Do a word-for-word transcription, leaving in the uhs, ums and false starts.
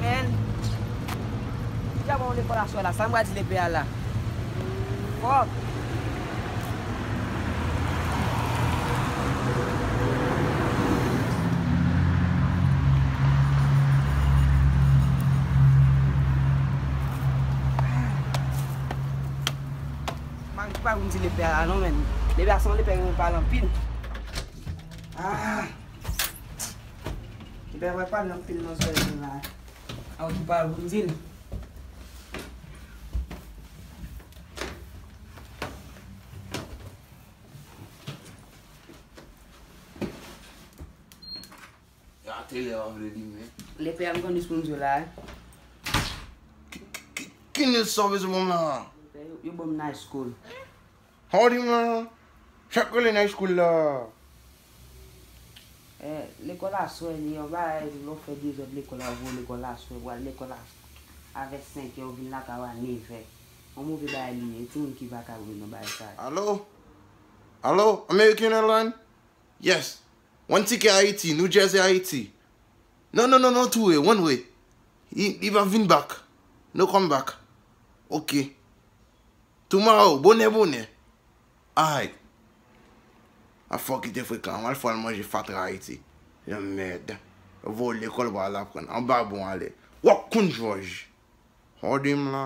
Men, deja bon lekòl aswè la, sa m pral di lepè a la? Fòk. Mari pa vin di lepè a la non, men. Lepè a se yon lepè ki renmen pale anpil. Ah! Lepè a pale anpil nan zòrèy mwen la. A, ou ki pa vin di l. Ya tele an vle li men. Lepè a m konn jis pou m di w la. Ki, ki, ki, ki news sa w bezwen ban m la? Lepè yo, yo ban m night school. Howdy man. Sa k rele night school la? Eh, lekòl aswè li yon bagay, lè w fè dezòd lekòl, w ap voye lekòl aswè, w al lekòl a, avè senk è, w vin lakay ou a nèf è. Yon move bagay li ye, timoun ki vakabon nan bagay sa yo. Alo? Alo, American Airlines? Yes. One ticket Haiti, New Jersey, Haiti. No, no, no, no two way, one way. Li, li va vin back. No come back. Ok. Tomorrow, bonè, bonè. Alright. A fò kite frekan, m al fò al manje fatra Ayiti. Lanmèd. Voye lekòl pral aprann. Anba bon ale. W ap konn jòj. Howdy m la.